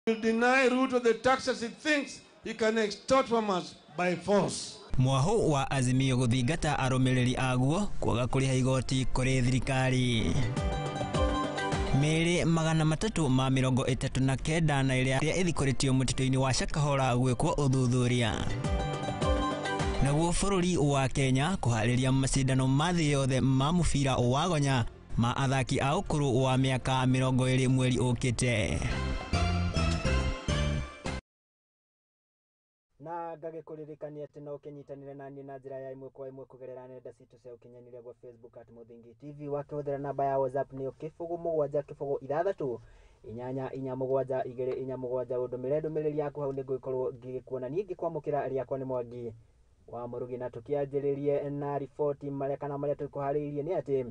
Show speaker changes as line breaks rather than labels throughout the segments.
Will deny Ruto the taxes he thinks he can extort from us by force.
Mwahu wa Azimio gũthingata arũmĩrĩri aguo kwaga kũrĩha igoti kũrĩ thirikari. Mĩĩrĩ 339 na ĩrĩa ĩthikũrĩtio mũtitũ-inĩ wa Shakahola gwĩkwo ũthuthuria. Naguo bũrũri wa Kenya kũharĩria macindano ma thĩ yothe ma mũbira wa gonya ma athaki a ũkũrũ wa mĩaka 20 mweri ũkĩte.
Na ngagĩkũririkania atĩ no ũkĩnyitanĩre naniĩ na njĩra ya ĩmwe kwa ĩmwe kũgerera nenda citũ cia ũkinyanĩria gwa Facebook at Mũthingi TV, wakĩhũthĩra namba ya WhatsApp nĩyo 0 7 0 6 8 4 7 2 4 7. Ũndũmĩre ndũmĩrĩri yaku hau nĩngũgĩkorwo ngĩgĩkuona. Niĩ ngĩkwamũkĩra rĩakwa nĩ Mwangi wa Mũrugi, na tũkĩanjĩrĩrie na riboti marĩa kana marĩa tũkũharĩirie nĩ atĩ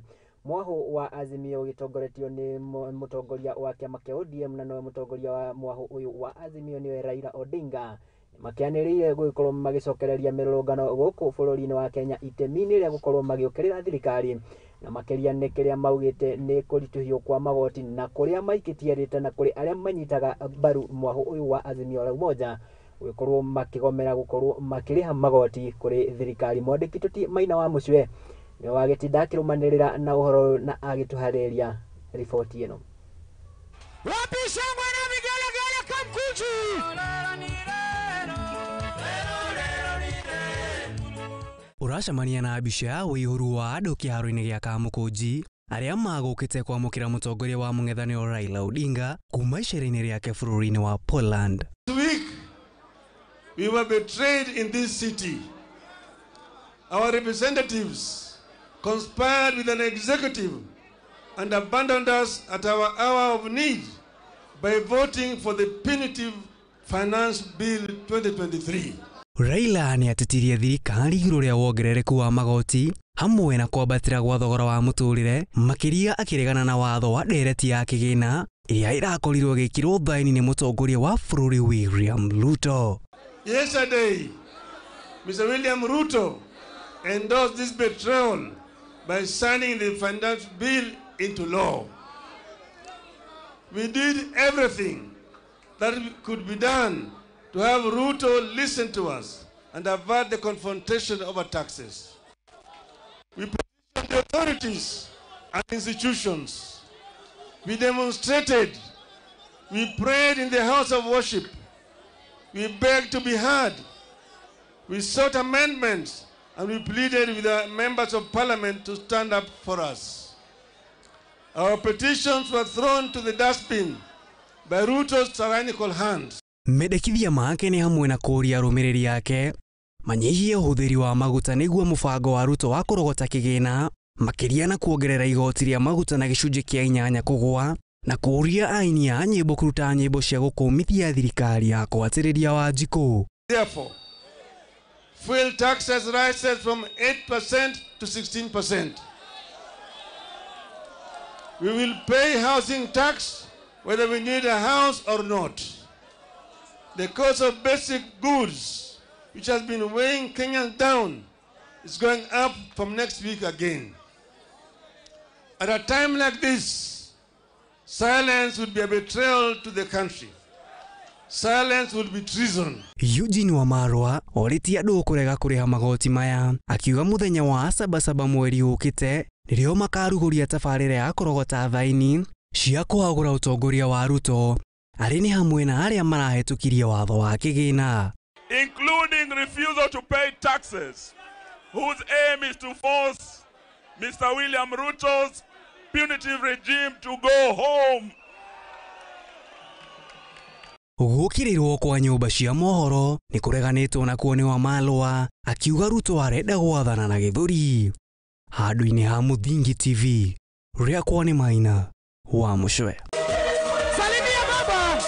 mwahu wa Azimio ũgĩtongoretio nĩ mũtongoria wa kĩama kĩa ODM na nowe mũtongoria wa mwahu ũyũ wa Azimio nĩwe Raila Odinga, makĩanĩrĩire gũgĩkorwo magĩcokereria mĩrũrũngano gũkũ bũrũri-inĩ wa Kenya itemi-inĩ rĩa gũkorwo magĩũkĩrĩra thirikari, na makĩria nĩ kĩrĩa maugĩte nĩ kũritũhio kwa magoti na kũrĩa maikĩtie rĩta na kũrĩ arĩa manyitaga mbaru mwahu ũyũ wa Azimio la Umoja gũgĩkorwo makĩgomera gũkorwo makĩrĩha magoti kũrĩ thirikari. Mwandĩki tũti Maina wa Mũcwe nĩwe wagĩtinda akĩrũmanĩrĩra na ũhoro ũyũ na agĩtũharĩria riboti ĩno.
Wapi shangwe na vigelegele Kamkunji?
Ũracemania na mbica ya ũihũru wa andũ kĩharo-inĩ gĩa Kamũkũnji arĩa magũkĩte kwamũkĩra mũtongoria wa mũng'ethanĩro Raila Odinga kuma icera-inĩ rĩake bũrũri-inĩ wa Poland.
This week, we were betrayed in this city. Our representatives conspired with an executive and abandoned us at our hour of need by voting for the punitive Finance Bill 2023.
Raila nĩ atetirie thirikari igũrũ rĩa wongerereku wa magoti hamwe na kwambatĩra gwa thogora wa mũtũrĩre, makĩria akĩregana na watho wa ndereti ya kĩgĩna ĩrĩa ĩrakorirwo ĩgĩkĩrwo thaĩni nĩ mũtongoria wa bũrũri William Ruto.
Yesterday, Mr. William Ruto endorsed this betrayal by signing the finance bill into law. We did everything that could be done to have Ruto listen to us and avert the confrontation over taxes. We petitioned the authorities and institutions. We demonstrated. We prayed in the house of worship. We begged to be heard. We sought amendments and we pleaded with the members of parliament to stand up for us. Our petitions were thrown to the dustbin by Ruto's tyrannical hands.
Mendekithia make nĩ hamwe na kũũria arũmĩrĩri ake manyihie ũhũthĩri wa maguta nĩguo mũbango wa Ruto wa kũrogota kĩgĩna, makĩria na kuongerera igoti rĩa maguta na gĩcunjĩ kĩa 8 kũgũa, na kũũria aini a nyĩmbo kũruta nyĩmbo cia gũkũmithia thirikari ya kwatĩrĩria Wanjikũ.
Therefore, fuel taxes rises from 8% to 16%. We will pay housing tax whether we need a house or not. The cost of basic goods, which has been weighing Kenyans down, is going up from next week again. At a time like this, silence would be a betrayal to the country. Silence would be treason.
Eugene Wamalwa orĩtie andũ kũrega kũrĩha magoti maya, akiuga mũthenya wa sabasaba mweri ũkĩte nĩrĩo makarugũria tabarĩra ya kũrogota thaĩni cia kũhagũra ũtongoria wa Ruto arĩ nĩ hamwe na arĩa marahetũkirie watho wa kĩgĩna,
including refusal to pay taxes, whose aim is to force Mr. William Ruto's punitive regime to go home.
Gũkĩrĩrwo kwa nyũmba cia mohoro nĩ kũreganĩtwo nakuo nĩ Wamalwa, akiuga Ruto arenda gwathana na gĩthũri. Handũ-inĩ ha Mũthingi TV, rĩakwa nĩ Maina wa Mũcwe.
Salimia baba.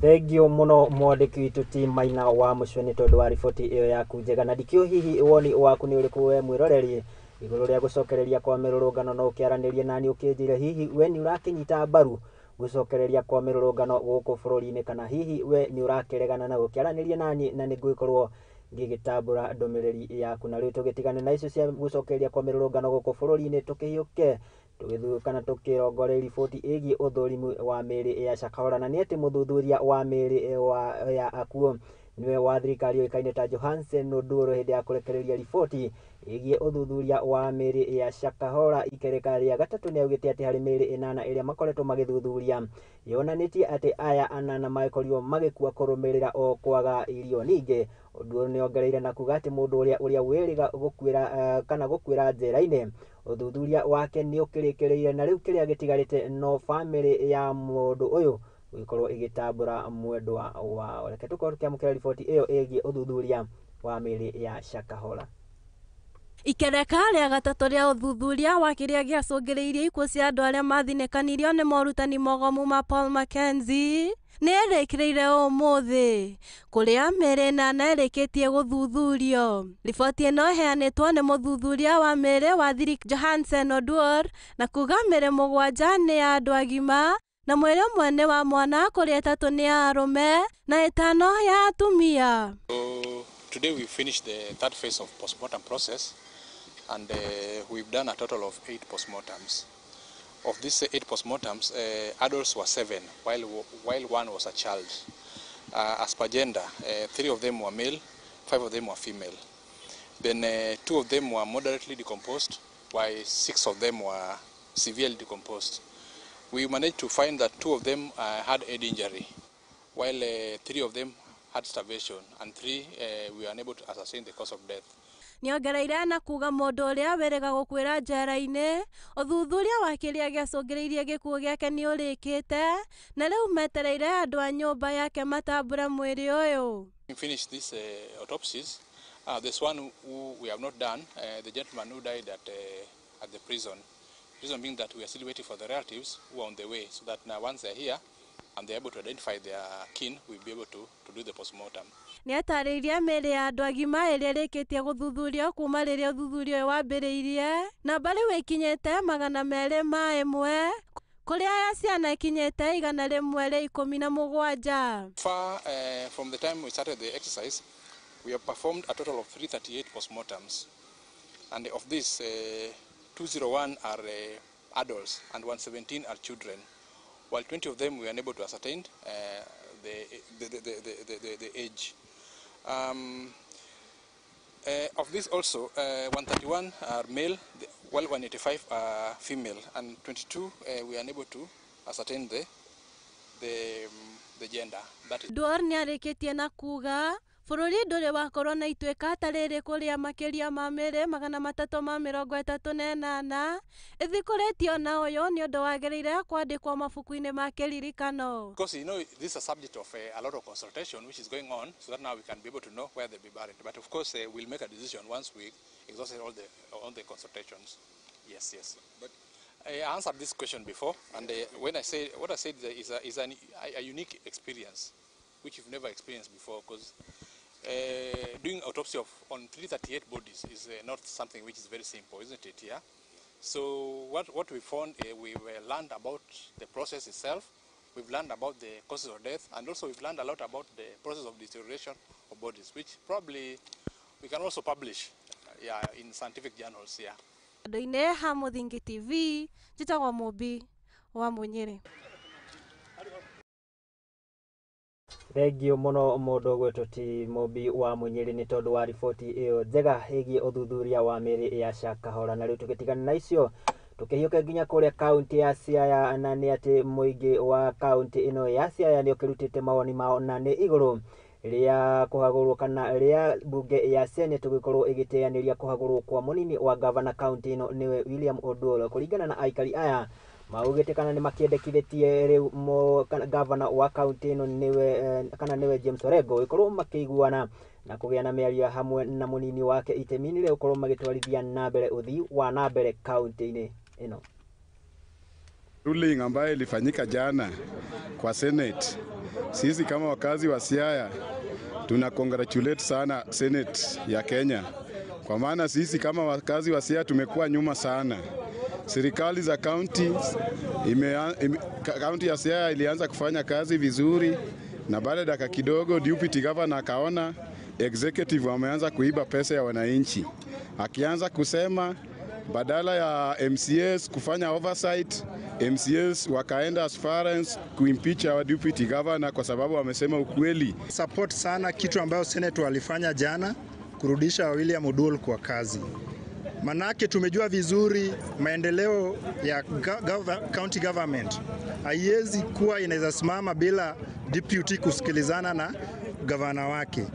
Thengio mũno mwandĩki witũ ti Maina wa Mũcwe nĩ tondũ wa riboti ĩyo yaku njega, na ndikĩũĩ hihi woni waku nĩ ũrĩkũ we mwĩroreri igũrũ rĩa gũcokereria kwa mĩrũrũngano. No ũkĩaranĩrie nani ũkĩnjĩre hihi we nĩ ũrakĩnyita mbaru gũcokereria kwa mĩrũrũngano gũkũ bũrũri-inĩ, kana hihi we nĩ ũrakĩregana na gũkĩaranĩria nani, na nĩ ngũgĩkorwo ngĩgĩtambũra ndũmĩrĩri yaku. Na rĩu tũgĩtigane na icio cia gũcokereria kwa mĩrũrũngano gũkũ bũrũri-inĩ, tũkĩhiũke Tũgĩthukana tũkĩrongoreria riboti ĩgiĩ ũthũrimi wa mĩĩrĩ ya Shakahola, na nĩ atĩ mũthuthuria wa mĩĩrĩ ya akuũ nĩwe wa thirikari ũĩkaine ta Johansen Oduor hĩndĩ ya kũrekereria riboti ĩgiĩ ũthuthuria wa mĩĩrĩ ya Shakahola ikereka rĩa gatatũ nĩaugĩte atĩ harĩ mĩĩrĩ ĩnana ĩrĩa makoretwo magĩthuthuria yonanĩtie atĩ aya anana magĩkorirwo magĩkua kũrũmĩrĩra o kwaga irio. Ningĩ Oduor nĩongereire na kuga atĩ mũndũ ũrĩa wĩrĩga gũkuĩra kana gũkuĩra njera-inĩ ũthuthuria wake nĩ ũkĩrĩkĩrĩire, na rĩu kĩrĩa gĩtigarĩte no bamĩrĩ ya mũndũ ũyũ gũgĩkorwo ĩgĩtambũra mwendwa wao. Reke tũkorwo tũkĩamũkĩra riboti ĩyo ĩgiĩ ũthuthuria wa mĩĩrĩ ya Shakahola.
Ikereka rĩa gatatũ rĩa ũthuthuria wa kĩrĩa gĩacũngĩrĩirie ikuũ cia andũ arĩa mathinĩkanirio nĩ morutani mogomu ma Paul Mackenzie nĩ ĩrĩkĩrĩire ũmũthĩ kũrĩa mĩĩrĩ ĩnana ĩrĩkĩtie gũthuthurio. Riboti ĩno ĩheanĩtwo nĩ mũthuthuria wa mĩĩrĩ wa thirikari Johansen Oduor na kuga mĩĩrĩ 7 nĩ ya andũ agima na mwĩrĩ ũmwe nĩ wa mwana, kũrĩa 3 nĩ ya arũme na 5 ya atumia.
So today we finished the third phase of postmortem process, and we've done a total of 8 postmortems. Of these 8 postmortems, adults were 7, while 1 was a child. As per gender, 3 of them were male, 5 of them were female. Then 2 of them were moderately decomposed, while 6 of them were severely decomposed. We managed to find that 2 of them had head injury, while 3 of them had starvation, and 3 we were unable to ascertain the cause of death.
Nĩongereire na kuga mũndũ ũrĩa wĩrĩga gũkuĩra njera-inĩ ũthuthuria wa kĩrĩa gĩacũngĩrĩirie gĩkuũ gĩake nĩ ũrĩkĩte, na rĩu metereire andũ a nyũmba yake matambũre mwĩrĩ ũyũ.
We finished these autopsies. There's one who we have not done, the gentleman who died at the prison. Reason being that we are still waiting for the relatives who are on the way, so that now once they're here and they're able to identify their kin, we'll be able to do the postmortem.
Nĩatarĩirie mĩĩrĩ ya andũ agima ĩrĩa ĩrĩkĩtie gũthuthurio kuma rĩrĩa ũthuthuria ũyũ wambĩrĩirie, namba rĩu ĩkinyĩte 201, kũrĩa ya ciana ĩkinyĩte 117.
Far from the time we started the exercise, we have performed a total of 338 postmortems, and of this 201 are adults and 117 are children, while 20 of them we were unable to ascertain the age. Of this also, 131 are male, while 185 are female, and 22 we are unable to ascertain the gender. That is.
Oduor nĩarĩkĩtie na kuga bũrũri ndũrĩ wakorwo na ituĩka ta rĩrĩ kũrĩa makĩria ma mĩĩrĩ 338 ĩthikũrĩtio na ũyũ nĩ ũndũ wagĩrĩire kwandĩkwo mabuku-inĩ ma kĩririkano.
Because you know this is a subject of a lot of consultation which is going on, so that now we can be able to know where they'll be buried. But of course we'll make a decision once we exhausted all the consultations. Yes, yes. But I answered this question before, and when I say what I said is a unique experience which you've never experienced before, because doing autopsy on 338 bodies is not something which is very simple, isn't it? Yeah. So what we found, we learned about the process itself, we've learned about the causes of death, and also we've learned a lot about the process of deterioration of bodies, which probably we can also publish, yeah, in scientific journals. Yeah.
Andũ-inĩ ha Mũthingi TV, njĩtagwo Mũmbi wa Mũnyĩrĩ.
Thengio mũno mũndũ ũgwĩtwo ti Mũmbi wa Mũnyĩrĩ nĩ tondũ wa riboti ĩyo njega ĩgiĩ ũthuthuria wa mĩĩrĩ ya Shakahola. Na rĩu tũgĩtigana na icio tũkĩhiũka nginya kũrĩa kaunti ya Siaya, na nĩ atĩ mũingĩ wa kaunti ĩno ya Siaya nĩ ũkĩrutĩte mawoni mao na nĩ igũrũ rĩa kũhagũrwo kana rĩa bunge ya Senate gũgĩkorwo ĩgĩteanĩria kũhagũrwo kwa mũnini wa gavana kaunti ĩno nĩwe William Oduor. Kũringana na aikari aya maugĩte kana nĩ makĩendekithĩtie rĩu gavana wa kaunti ĩno nĩwe kana nĩwe James Orengo gũkorwo makĩiguana na kũgĩa na mĩario hamwe na mũnini wake itemi-inĩ rĩa gũkorwo magĩtwarithia na mbere ũthii wa na mbere kaunti-inĩ ĩno.
Ruling ambayo ilifanyika jana kwa Senate, sisi kama wakazi wa Siaya tuna congratulate sana Senate ya Kenya, kwa maana sisi kama wakazi wa Siaya tumekuwa nyuma sana. Serikali za county, county ya Siaya ilianza kufanya kazi vizuri, na baada dakika kidogo deputy governor akaona executive wameanza kuiba pesa ya wananchi. Akianza kusema Badala ya MCAs kufanya oversight, MCAs wakaenda as far as kuimpeach our deputy governor kwa sababu wamesema ukweli.
Support sana kitu ambayo Senate walifanya jana kurudisha William Oduol kwa kazi. Manake tumejua vizuri maendeleo ya county government haiwezi kuwa inaweza simama bila deputy kusikilizana na gavana wake.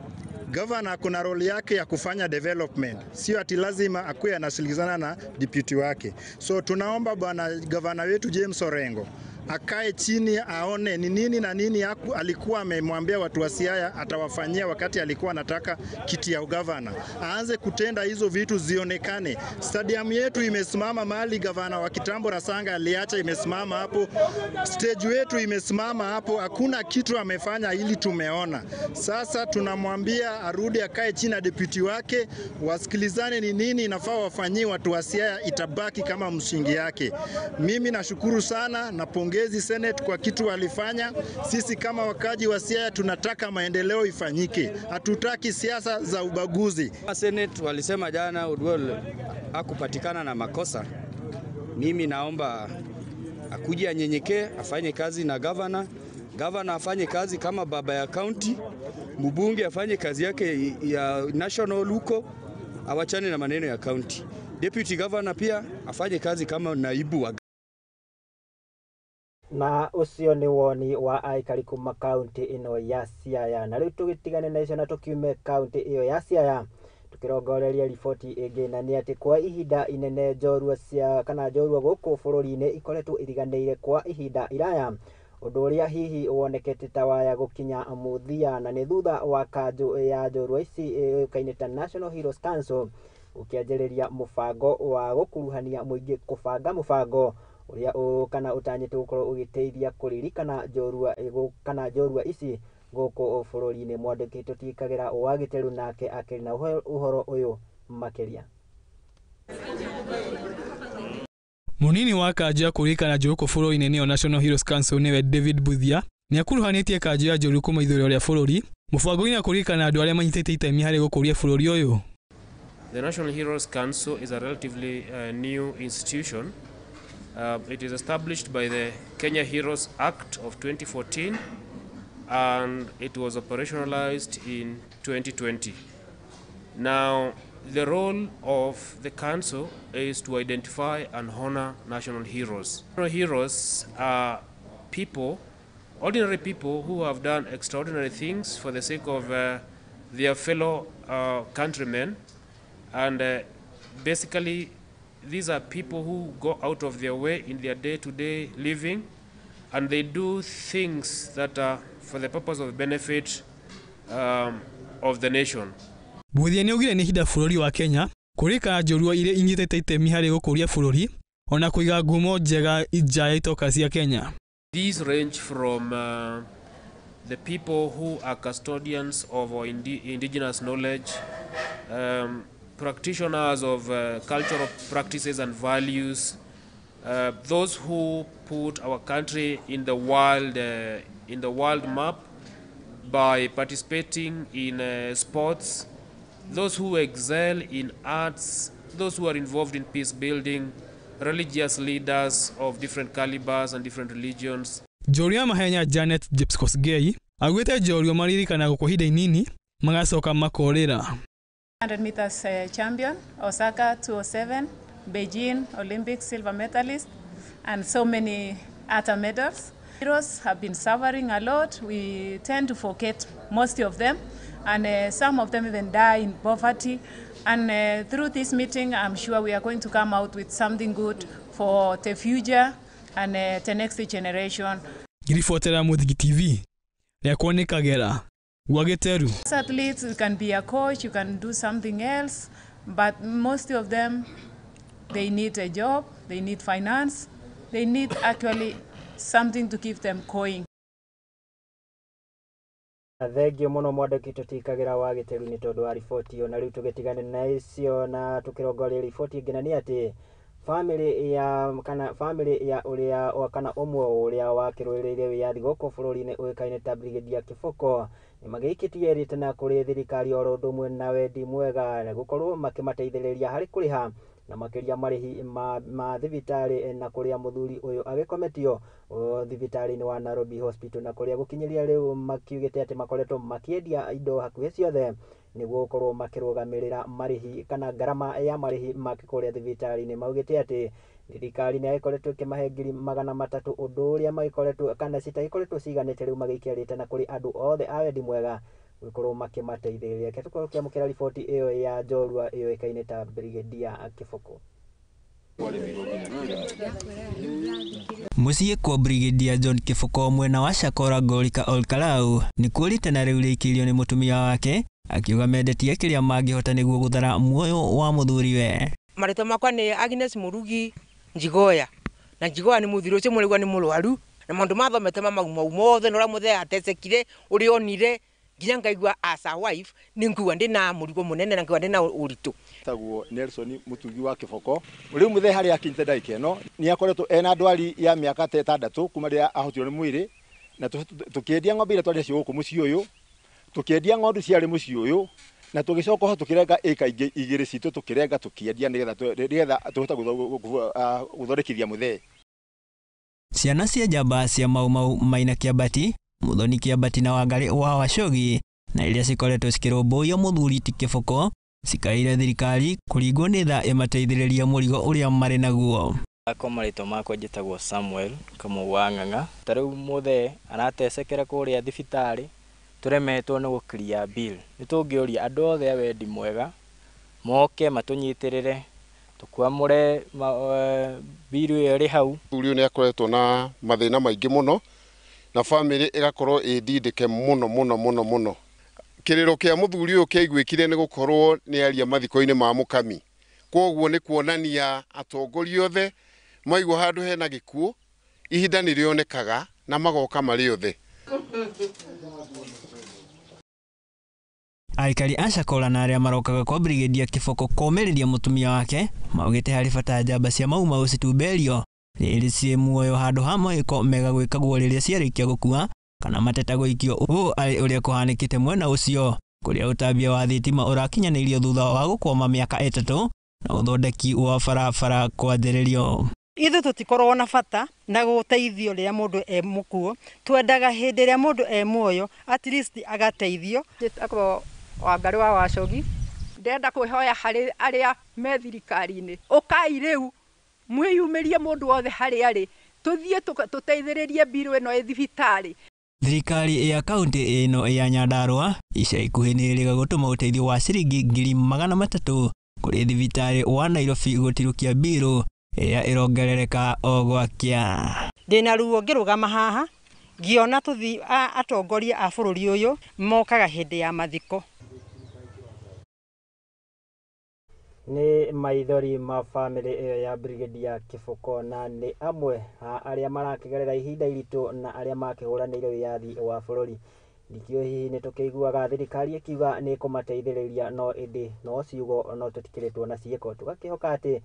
Gavana kuna role yake ya kufanya development, sio ati lazima akuwe anasikilizana na deputy wake. So tunaomba bwana gavana wetu James Orengo akae chini aone ni nini na nini alikuwa amemwambia watu wa Siaya atawafanyia wakati alikuwa anataka kiti ya ugavana. Aanze kutenda hizo vitu zionekane. Stadium yetu imesimama mahali gavana wa kitambo Rasanga aliacha imesimama hapo. Stage yetu imesimama hapo. Hakuna kitu amefanya ili tumeona. Sasa tunamwambia arudi akae chini na deputy wake wasikilizane ni nini inafaa wafanyie watu wa Siaya, itabaki kama msingi yake. Mimi nashukuru sana na pongezi Senate kwa kitu walifanya. Sisi kama wakaji wa Siaya tunataka maendeleo ifanyike. Hatutaki siasa za ubaguzi.
Senate walisema jana Oduol hakupatikana na makosa. Mimi naomba akuje anyenyekee, afanye kazi na governor. Governor afanye kazi kama baba ya county, mbunge afanye kazi yake ya national huko, awachane na maneno ya county. Deputy governor pia afanye kazi kama naibu wa.
Na ucio ni woni wa aikari kuma kaunti ino ya Siaya. Na riu tugitigane na icio na tukiume kaunti iyo ya Siaya tukirongoreria riboti ingi, na ni ati kwa ihinda inene njorua cia kana njorua guku bururi-ini ikoretwo iriganĩire kwa ihinda iraya, undu uria hihi wonekete ta waya gukinya muthia, na ni thutha wa kanjũ ya njorua ici yũĩkaine ta National Heroes Council ukianjĩrĩria mũbango wa gũkuruhania mũingĩ kũbanga mũbango uria kana utanyĩtwo gũkorwo ũgĩteithia kũririkana njorua kana njorua ici gũkũ bũrũri-inĩ. Mwandĩki tũtikagĩra wa Gĩteru nake akĩrĩ na ũhoro ũyũ makĩria.
Munini wa kanjũ ya kũririkana njũru gũkũ bũrũri-inĩ nĩyo National Heroes Council nĩwe David Buthia nĩakuruhanĩtie kanjũ ya njũru kuma ithũĩro rĩa bũrũri mũbango-inĩ wa kũririkana andũ arĩa manyitĩte itemi harĩ gũkũria bũrũri ũyũ.
The National Heroes Council is a relatively new institution. It is established by the Kenya Heroes Act of 2014 and it was operationalized in 2020. Now, the role of the council is to identify and honor national heroes. National heroes are people, ordinary people who have done extraordinary things for the sake of their fellow countrymen, and basically these are people who go out of their way in their day-to-day living, and they do things that are for the purpose of benefit of the nation.
Buthia nĩaugire nĩ ihinda bũrũri wa Kenya kũririkana njorua iria inyitĩte itemi harĩ gũkũria bũrũri ona kũiga ngumo njega nja ya itoka cia Kenya.
These range from the people who are custodians of our indigenous knowledge, practitioners of cultural practices and values, those who put our country in the world map by participating in sports, those who excel in arts, those who are involved in peace building, religious leaders of different calibers and different religions.
Njorua mahenya Janet Jepkosgei augĩte njorua maririkanagwo kwa ihinda inini magacoka makorĩra.
100 meters champion, Osaka 207, Beijing Olympic silver medalist, and so many other medals. Heroes have been suffering a lot. We tend to forget most of them, and some of them even die in poverty. And through this meeting, I'm sure we are going to come out with something good for the future and the next generation.
Ngiribotera Mũthingi TV, rĩakwa nĩ Kagera gwa Gĩteru.
As athletes, you can be a coach, you can do something else, but most of them, they need a job, they need finance, they need actually something to keep them going.
Thengio muno mwandĩki tũtikagĩra wa Gĩteru nĩ tondũ wa riboti ĩyo. Na rĩu tũgĩtigane na icio na tũkĩrongoria riboti ĩngĩ, na nĩ atĩ family ya kana family ya ũrĩa kana ũmwe ũrĩa wakĩrũĩrĩire wĩyathi gũkũ bũrũri-inĩ ũĩkaine ta Brigadier Kĩboko nĩmagĩikĩtie rĩtana kũrĩ thirikari oro ũndũ ũmwe na wendi mwega gũkorwo makĩmateithĩrĩria harĩ kũrĩha na makiria marihi ma thibitari na kuria muthuri uyu agikometio thibitari-ini wa Nairobi Hospital na kuria gukinyiria riu makiugite ati makoretwo makiendia indo hakuhi ciothe niguo gukorwo makirugamirira marihi kana ngarama ya marihi make kuria thibitari-ini. Maugite ati thirikari ni ikoretwo ikimahe 300,000 undu uria magikoretwo kana citagikoretwo ciganite riu magiikia ritana kuri andu othe a wendi mwega gukorwo makimateithĩrĩria. Reke tukorwo tukiamũkĩra riboti ĩyo ya njorua ĩyoĩkaine ta Brigadier Kiboko.
Muciĩ kwa Brigadier John Kiboko mwena wa Shakora Ngorika Olkalau nĩkuo ritana rĩu rĩikĩirio nĩ mũtumia wake akiuga mendetie kĩrĩa mangĩhota nĩguo gũthara muoyo wa mũthuriwe.
Marĩtwa makwa nĩ Agnes Murugi Njigoya na Njigoya nĩ mũthuri ũcio mũrĩgua nĩ mũrwaru na maũndũ mathomete ma mau mau mothe na ũrĩa mũthee atecekire ũrĩa onire nginya ngaigua as a wife nĩ nguigua ndĩna mũrigo mũnene na ngaigua ndĩna ũritũ.
Taguo Nelson Mutugi wa Kiboko riu muthe hari akinyite ndagika ĩno ni akoretwo ena ndwari ya mĩaka ta 6 kuma rĩrĩa ahotirwo nĩ mwĩrĩ na tukiendia ng'ombe iria twarĩ nacio gũkũ mũciĩ ũyũ, tukiendia ng'ondu ciarĩ mũciĩ ũyũ na tũgĩcoka ho tũkĩrenga ĩka ingĩ igĩrĩ citũ tũkĩrenga tũkĩendia nĩgetha tũhote gũthondekithia mũthee.
Ciana cia njamba cia Mau Mau Maina Kĩambati, Muthoni Kĩambati na Wangarĩ wa Wacogi na iria cikoretwo cikĩrũmbũiya mũthuri ti Kiboko cikaire thirikari kũringwo nĩ tha ĩmateithĩrĩria mũrigo ũrĩa marĩ naguo.
Akwa marĩtwa makwa njĩtagwo Samuel Kamau wa Ng'ang'a. Ta rĩu mũthee aratecekera kũrĩa thibitarĩ tũremetwo nĩ gũclear bill. Nĩ tũngĩũria andũ othe a wendi mwega moke matũnyitĩrĩre tũkwamũre bill ĩyo ĩrĩ hau.
Mũthuri ũyũ nĩ akoretwo na mathĩna maingĩ mũno na famĩlĩ ĩgakorwo ĩ ndindĩke mũno mũno mũno mũno. Kĩrĩro kĩa mũthuri ũyũ kĩaiguĩkire nĩ gũkorwo nĩ aria mathiko-inĩ ma mũkami, kwoguo nĩ kuonania atongoria othe maigua handũ hena gĩkuũ ihinda nĩ rĩonekaga na magoka marĩ othe.
Aikari a Shakora na arĩa marokaga kwa Brigadier Kiboko kũmĩrĩria mũtumia wake maugĩte harĩ bata njamba cia Mau Mau citumberio rĩrĩ ciĩ muoyo handũ ha mwĩko mega gwĩkagwo rĩrĩa ciarĩkia gũkua kana mateta gũikio ũũ arĩ ũrĩa kũhanĩkĩte mwena ũcio kũrĩa ũtambia wa thitima ũrakinyanĩirio thutha wa gũkwama mĩaka 3 na ũthondeki wa barabara kwanjĩrĩrio.
Ithuĩ tũtikoragwo na bata na gũteithio rĩrĩa mũndũ e mũkuo, twendaga hĩndĩ ĩrĩa mũndũ e muoyo at least agateithio.
Njĩtagwo Wangarĩ wa Wacogi, ndĩrenda kwĩhoya harĩ arĩa me thirikari-inĩ, ũkai rĩu mwĩyumĩrie mũndũ wothe harĩa arĩ, tũthiĩ tũteithĩrĩrie mbirũ ĩno ĩ thibitarĩ.
Thirikari ya kaunti ĩno ya Nyandarua ica ikuhĩ nĩ ĩrĩga gũtũma ũteithio wa ciringi 300,000 kũrĩ thibitarĩ wa Nairobi gũtirũkia mbirũ ĩrĩa ĩrongerereka o gwakĩa.
Ndĩna ruo ngĩrũgama haha ngĩona tũthi atongoria a bũrũri ũyũ mokaga hĩndĩ ya mathiko.
Nĩ maithori ma famĩlĩ ĩyo ya Brigadier Kiboko na nĩ amwe a arĩa marakĩgerera ihinda iritũ na arĩa makĩhũranĩire wĩyathi wa bũrũri. Ndikĩũĩ hihi nĩ tũkĩiguaga thirikari ĩkiuga nĩ ĩkũmateithĩrĩria no ĩndĩ no ciugo no tũtikĩrĩtwo na ciĩko. Tũgakĩhoka atĩ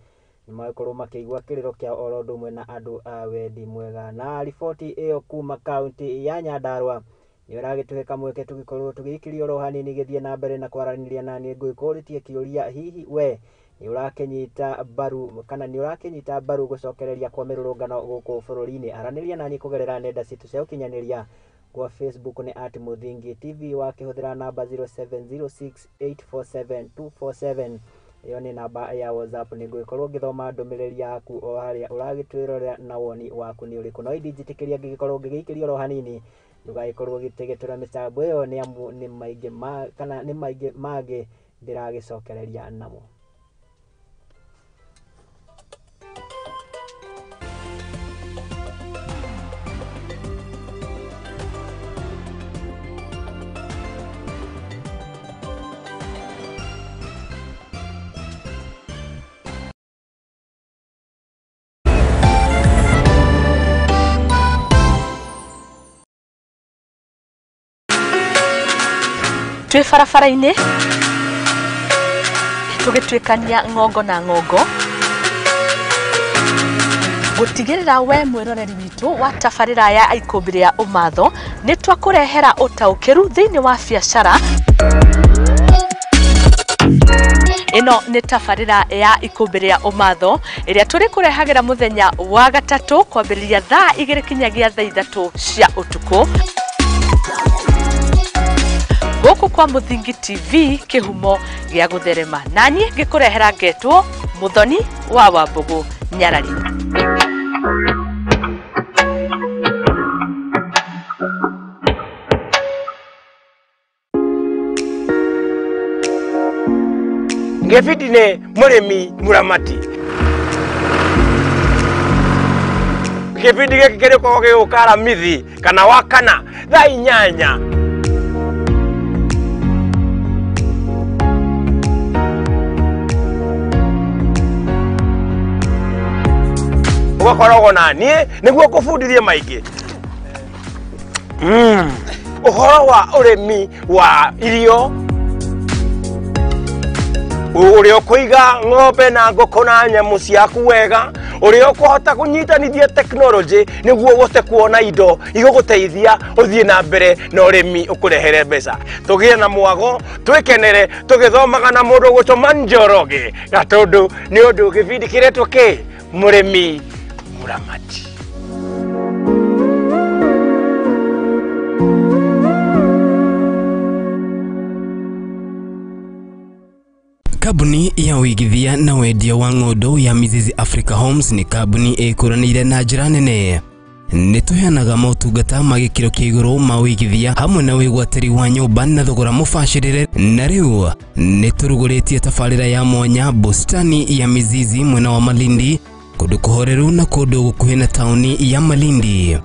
nĩ magĩkorwo makĩigua kĩrĩro kĩao oro ũndũ ũmwe na andũ a wendi mwega. Na riboti ĩyo kuma kaunti ya Nyandarua nĩ ũragĩtũhe kamweke tũgĩkorwo tũgĩikĩrio oro hanini gĩthiĩ na mbere na kwaranĩria na niĩ ngũkũrĩtie kĩũria hihi we nĩ ũrakĩnyita mbaru kana nĩ ũrakĩnyita mbaru gũcokereria kwa mĩrũrũngano gũkũ bũrũri-inĩ. Aranĩria naniĩ kũgerera nenda citũ cia ũkinyanĩria kwa Facebook nĩ @Muthingi TV wakĩhũthĩra namba 0706847247 ĩyo nĩ namba ya WhatsApp. Nĩ ngũgĩkorwo ngĩthoma ndũmĩrĩri yaku o harĩa ũragĩtwĩrorera na woni waku nĩ ũrĩkũ. No indinjĩtĩkĩria ngĩgĩkorwo ngĩgĩikĩrio oro hanini ndũgagĩkorwo ũgĩtegetũra mĩtambo ĩyo nĩ amu nĩ maingĩ ma kana nĩ maingĩ mangĩ ndĩragĩcokereria namo.
Twĩ barabara-inĩ tũgĩtuĩkania ng'ongo na ng'ongo gũtigĩrĩra we mwĩroreri witũ wa tabarĩra ya ikũmbĩ rĩa ũmatho nĩ twakũrehera ũtaũkĩru thĩinĩ wa biacara Ĩno nĩ tabarĩra ya Ikũmbĩ rĩa Ũmatho ĩrĩa tũrĩkũrehagĩra mũthenya wa gatatũ kwambĩrĩria thaa 2 kinyagia thaa 3 cia ũtukũ gũkũ kwa Mũthingi TV, kĩhumo gĩa gũtherema. Naniĩ ngĩkũrehera ngetwo Mũthoni wa Wambũgũ Nyarari.
Ngĩbindi nĩ mũrĩmi mũramati. Kĩbindi gĩkĩ kĩrĩkoragwo gĩgũka Aramithi kana Wakana thaa 8. Ũgakoragwo na niĩ nĩguo ngũbundithie maingĩ ũhoro wa ũrĩmi wa irio, ũrĩa ũkũiga ng'ombe na ngũkũ na nyamũ ciaku wega, ũrĩa ũkũhota kũnyitanithia tekinoronjĩ nĩguo ũhote kuona indo igũgũteithia ũthiĩ na mbere na ũrĩmi ũkũrehere mbeca. Tũgĩe na mwago, twĩkenere tũgĩthomaga na mũndũ ũgwĩtwo Njoroge Gatũndũ, nĩ ũndũ gĩbindi kĩretwo kĩ Mũrĩmi Mũramati.
Kambuni ya ũigithia na wendia wa ng'ũndũ ya Mizizi Africa Homes nĩ kambuni ĩkũranĩire na njĩra nene. Nĩ tũheanaga motungata ma gĩkĩro kĩa igũrũ ma ũigithia hamwe na wĩgwatĩri wa nyũmba na thogora mũbacĩrĩre, na rĩu nĩ tũrugũrĩtie tabarĩra ya mwanya bustani ya Mizizi mwena wa Malindi, kũndũ kũhoreru na kũndũ gũkuhĩ na taũni ya Malindi.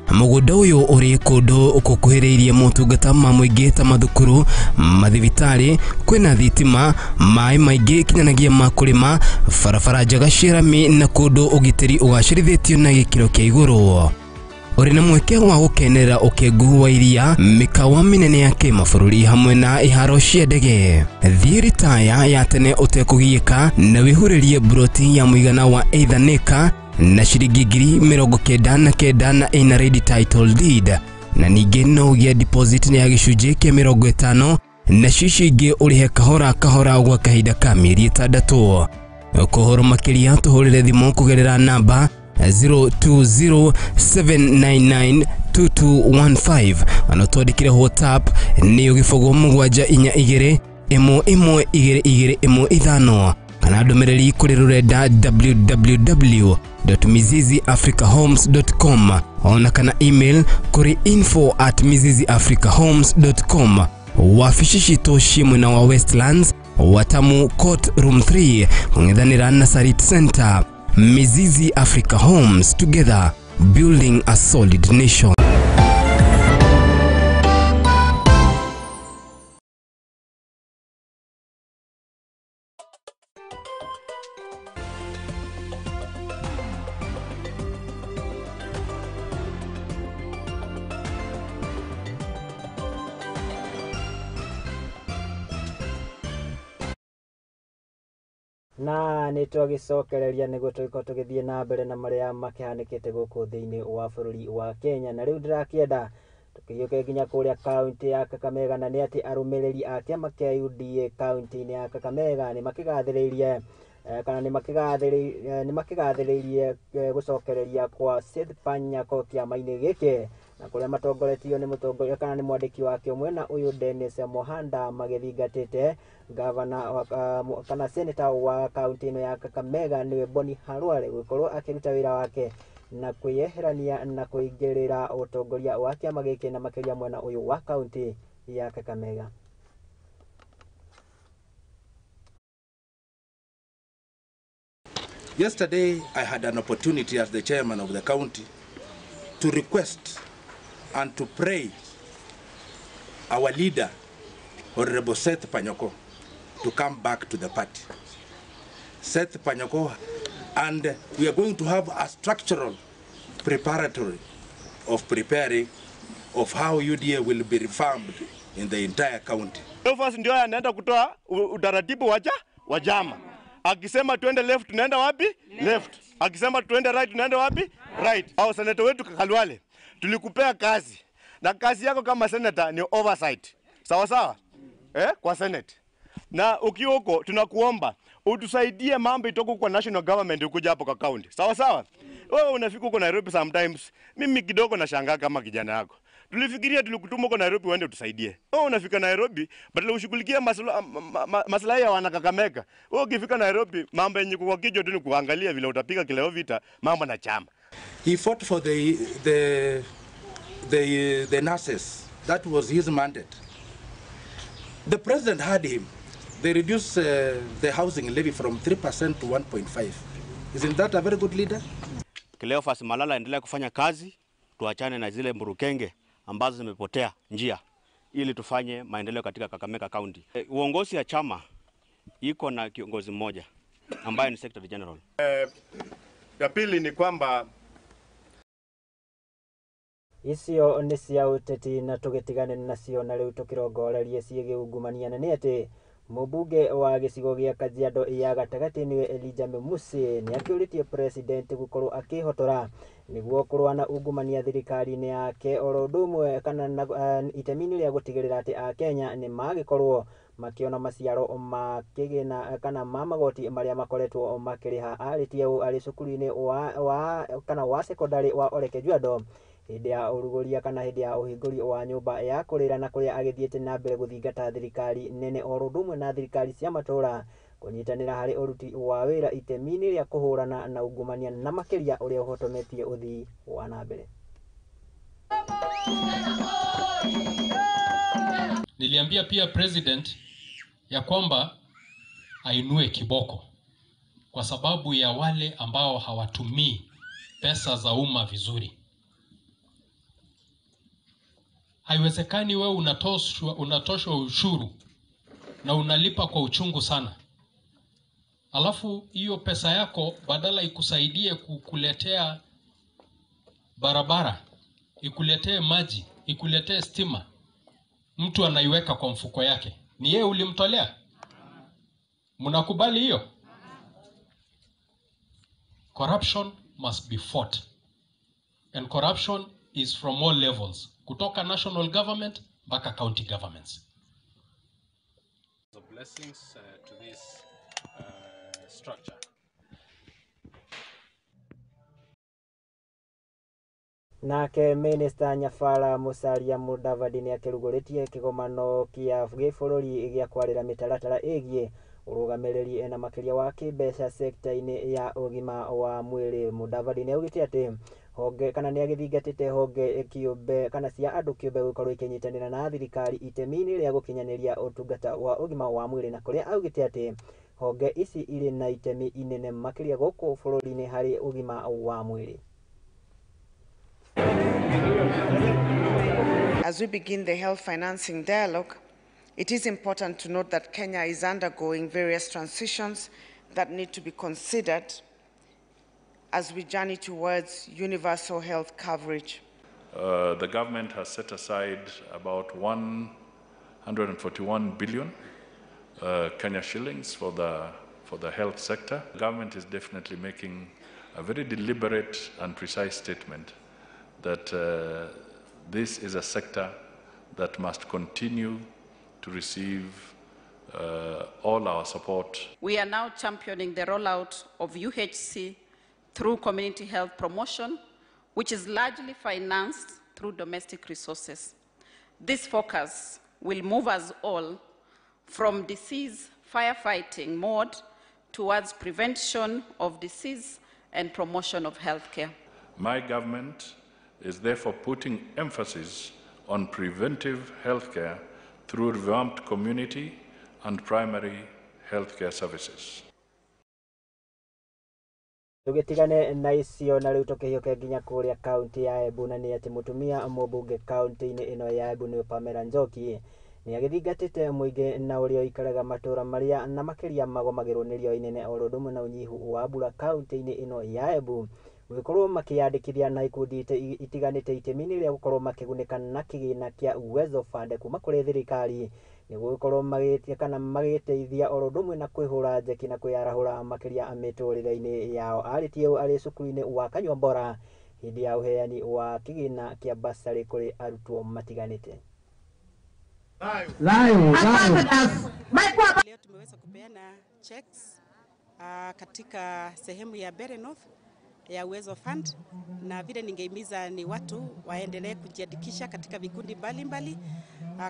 Mũgũnda ũyũ ũrĩ kũndũ gũkuhĩrĩirie motungata ma mũingĩ ta mathukuru, mathibitarĩ, kwĩna thitima, maĩ maingĩ kinyanagĩa ma kũrĩma, barabara njega cia rami na kũndũ ũgitĩri ũgacĩrithĩtio na gĩkĩro kĩa igũrũ. Ũrĩ na mweke wa gũkenerera ũkengu wa iria, mĩkawa mĩnene ya kĩmabũrũri hamwe na iharo cia ndege. Thiĩ ritaya ya tene ũtekũgiĩka na wĩhurĩrie mburoti ya mũigana wa either na ciringi 99,000 na ĩna ready title deed, na ningĩ no ũgĩe deposit ya gĩcunjĩ kĩa 50 na cici ingĩ ũrĩhe kahora kahora gwa kahinda ka mĩeri 6. Ũhoro makĩria tũhũrĩre thimũ kũgerera namba 0207992215 ana twandĩkĩre WhatsApp nĩ 0742 11 22 15 kana ndũmĩrĩri kũrĩ rũrenda www.miziziafricahomes.com ona kana email kũrĩ info@miziziafricahomes.com. Wabici citũ ciĩ mwena wa Westlands, Watamu Court Room 3, kũng'ethanĩra na Sarit Center. Mizizi Africa Homes, together building a solid nation.
Na nĩ twagĩcokereria nĩguo tũgĩkorwo tũgĩthiĩ na mbere na marĩa makĩhanĩkĩte gũkũ thĩinĩ wa bũrũri wa Kenya. Na rĩu ndĩrakĩenda tũkĩhiũke nginya kũrĩa kaunti ya Kakamega, na nĩ atĩ arũmĩrĩri a kĩama kĩa UDA kaunti-inĩ ya Kakamega nĩ makĩgathĩrĩirie kana nĩ makĩgathĩrĩirie gũcokereria kwa Seth Panyako kĩama-inĩ gĩkĩ, na kũrĩa matongoretio nĩ mũtongoria kana nĩ mwandĩki wake mwena ũyũ Dennis Mohanda magĩthingatĩte gavana kana senator wa kaunti ĩno ya Kakamega nĩwe Boni Khalwale gũkorwo akĩruta wĩra wake na kwĩyeherania na kũingĩrĩra ũtongoria wa kĩama gĩkĩ na makĩria mwena ũyũ wa kaunti ya Kakamega.
Yesterday, I had an opportunity as the chairman of the county to request and to pray our leader, Honorable Seth Panyako, to come back to the party. Seth Panyako, and we are going to have a structural preparatory of preparing of how UDA will be reformed in the entire county.
First ndio anaenda kutoa utaratibu wa chama. Akisema tuende left tunaenda wapi? Left. Akisema tuende right tunaenda wapi? Right. Au senator wetu Khalwale, tulikupea kazi. Na kazi yako kama senator ni oversight. Sawa sawa? Kwa senate. Na ukiwa huko tunakuomba utusaidie mambo itoke kwa national government ukuja hapo kwa county. Sawa sawa? Wewe unafika huko Nairobi sometimes, mimi kidogo nashangaa kama kijana yako. Tulifikiria tulikutuma huko Nairobi uende utusaidie. Wewe unafika Nairobi badala ushughulikie maslahi ya wana Kakamega. Wewe ukifika Nairobi mambo yenye kwa kichwa tu ni kuangalia vile utapiga kileo vita mambo na chama.
He fought for the nurses. That was his mandate. The president had him. They reduced the housing levy from 3% to 1.5. Isn't that a very good leader?
Cleophas Malala endelea kufanya kazi, tuachane na zile mburukenge ambazo zimepotea njia ili tufanye maendeleo katika Kakamega County. Uongozi ya chama iko na kiongozi mmoja ambaye ni Secretary General.
Ya pili ni kwamba
icio nĩ cia ũteti na tũgĩtigane nacio na rĩu tũkĩrongorerie ciĩgiĩ ungumania na nĩ atĩ mũmbunge wa gĩcigo gĩa Kajiado ya gatagatĩ nĩwe Elijah Memusi nĩ akĩũrĩtie president gũkorwo akĩhotora nĩguo kũrũa na ungumania thirikari-inĩ yake oro ũndũ ũmwe kana itemi-inĩ rĩa gũtigĩrĩra atĩ Akenya nĩ magĩkorwo makĩona maciaro ma kĩgĩna kana ma magoti marĩa makoretwo makĩrĩha. Arĩtie ũũ arĩ cukuru-inĩ wa kana wa secondary wa Ole Kejwado hĩndĩ ya ũrugũria kana hĩndĩ ya ũhingũri wa nyũmba ya kũrĩra na kũrĩa agĩthiĩte na mbere gũthingata thirikari nene oro ũndũ ũmwe na thirikari cia matũũra kũnyitanĩra harĩ ũruti wa wĩra itemi-inĩ rĩa kũhũrana na ungumania na makĩria ũrĩa ũhotometie ũthii wa na mbere.
Niliambia pia president ya kwamba ainue kiboko kwa sababu ya wale ambao hawatumii pesa za umma vizuri. Haiwezekani wewe unatoshwa ushuru na unalipa kwa uchungu sana, alafu hiyo pesa yako badala ikusaidie kukuletea barabara, ikuletee maji, ikuletee stima, mtu anaiweka kwa mfuko yake. Ni yeye ulimtolea? Mnakubali hiyo? Corruption must be fought. And corruption is from all levels, kutoka national government mpaka county governments.
The blessings to this structure.
Nake Minister Nyafala Musalia Mudavadi nĩ akĩrugũrĩtie kĩgomano kĩa gĩbũrũri gĩa kwarĩra mĩtaratara ĩgiĩ ũrũgamĩrĩri na makĩria wa kĩmbeca sekta-inĩ ya ũgima wa mwĩrĩ. Mudavadi nĩ augĩte atĩ honge kana nĩ agĩthingatĩte honge kĩũmbe kana cia andũ kĩũmbe gũkorwo ikĩnyitanĩra na thirikari itemi-inĩ rĩa gũkinyanĩria ũtungata wa ũgima wa mwĩrĩ na kũrĩa augĩte atĩ honge ici irĩ na itemi inene makĩria gũkũ bũrũri-inĩ harĩ ũgima wa mwĩrĩ.
As we begin the health financing dialogue, it is important to note that Kenya is undergoing various transitions that need to be considered as we journey towards universal health coverage.
The government has set aside about 141 billion Kenya shillings for the health sector. The government is definitely making a very deliberate and precise statement that this is a sector that must continue to receive all our support.
We are now championing the rollout of UHC through community health promotion, which is largely financed through domestic resources. This focus will move us all from disease firefighting mode towards prevention of disease and promotion of healthcare.
My government is therefore putting emphasis on preventive healthcare through revamped community and primary healthcare services.
Tũgĩtigane na icio na rĩu tũkĩhiũke nginya kũrĩa kaunti ya Embu na nĩ atĩ mũtumia mũmbunge kaunti-inĩ ĩno ya Embu nĩ Pamela Njoki nĩ agĩthingatĩte mũingĩ na ũrĩa ũikaraga matũũra marĩa na makĩria magomagĩrwo nĩ riũa inene oro ũndũ ũmwe na ũnyihu wa mbura kaunti-inĩ ĩno ya Embu gũgĩkorwo makĩyandĩkithia na ikundi itiganĩte itemi-inĩ rĩa gũkorwo makĩgunĩka na kĩgĩna kĩa Uwezo Fund kuma kũrĩ thirikari nĩguo gũkorwo magĩtia kana magĩteithia oro ũndũ ũmwe na kwĩhũra njeki na kwĩyarahũra makĩria mĩtũrĩre-inĩ yao. Arĩtie ũũ arĩ cukuru-inĩ wa Kanyuambora hĩndĩ ya ũheani wa kĩgĩna kĩa basarĩ kũrĩ arutwo matiganĩte.
Tumeweza kupeana checks katika sehemu ya Mbeere North ya Uwezo Fund, na vile ningeimiza ni watu waendelee kujiandikisha katika vikundi mbalimbali,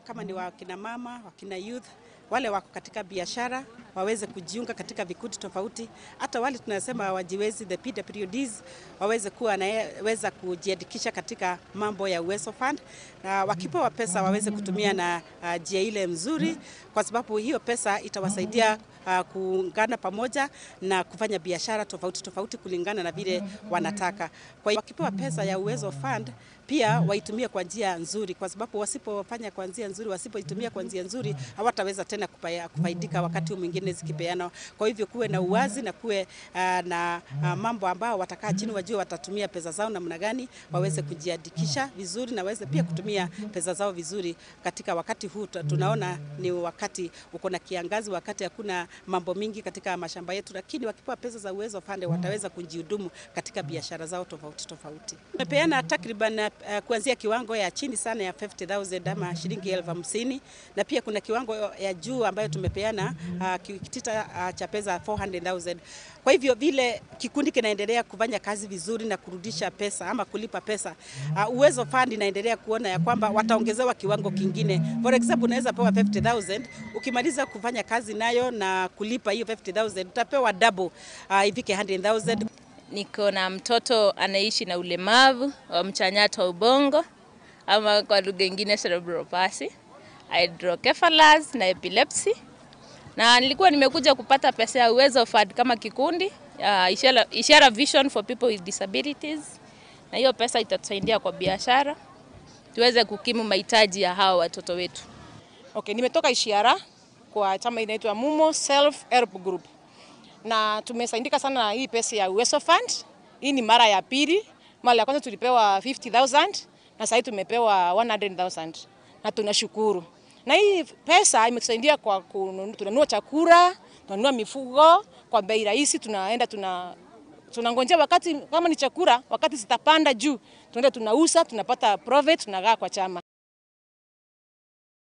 kama ni wakina mama, wakina youth, wale wako katika biashara waweze kujiunga katika vikundi tofauti. Hata wale tunasema wajiwezi, the PWDs, waweze kuwa naweza kujiandikisha katika mambo ya Uwezo Fund, na wakipewa pesa waweze kutumia na njia ile mzuri, kwa sababu hiyo pesa itawasaidia kuungana pamoja na kufanya biashara tofauti tofauti kulingana na vile wanataka. Kwa hiyo wakipewa pesa ya Uwezo Fund pia waitumie kwa njia nzuri, kwa sababu wasipofanya kwa njia nzuri, wasipoitumia kwa njia nzuri, hawataweza tena kufaidika wakati mwingine zikipeana. Kwa hivyo kuwe na uwazi na kuwe na mambo ambao watakaa chini wajue watatumia pesa zao namna gani, waweze kujiandikisha vizuri na waweze pia kutumia pesa zao vizuri katika wakati huu. Tunaona ni wakati uko na kiangazi, wakati hakuna mambo mingi katika mashamba yetu, lakini wakipewa pesa za Uwezo Fund wataweza kujihudumu katika biashara zao tofauti tofauti. Tumepeana takriban kuanzia kiwango ya chini sana ya 50,000 ama shilingi 50,000, na pia kuna kiwango ya juu ambayo tumepeana kitita cha pesa 400,000. Kwa hivyo vile kikundi kinaendelea kufanya kazi vizuri na kurudisha pesa ama kulipa pesa, Uwezo Fund inaendelea kuona ya kwamba wataongezewa kiwango kingine. For example, unaweza pewa 50,000, ukimaliza kufanya kazi nayo na kulipa hiyo 50,000 utapewa double, ifike 100,000.
Niko na mtoto anaishi na ulemavu wa mchanyato wa ubongo, ama kwa lugha nyingine cerebral palsy, hydrocephalus na epilepsy. Na nilikuwa nimekuja kupata pesa ya Uwezo Fund kama kikundi, Ishara Vision for People with Disabilities. Na hiyo pesa itatusaidia kwa biashara, tuweze kukimu mahitaji ya hawa watoto wetu.
Okay, nimetoka Ishara kwa chama inaitwa Mumo Self Help Group. Na tumesaidika sana na hii pesa ya Uwezo Fund. Hii ni mara ya pili. Mara ya kwanza tulipewa 50,000 na sasa tumepewa 100,000. Na tunashukuru. Na hii pesa imetusaidia kwa tunanunua chakula, tunanunua mifugo kwa bei rahisi, tunaenda tunangojea wakati kama ni chakula, wakati zitapanda juu, tunaenda tunauza, tunapata profit, tunagawa kwa chama.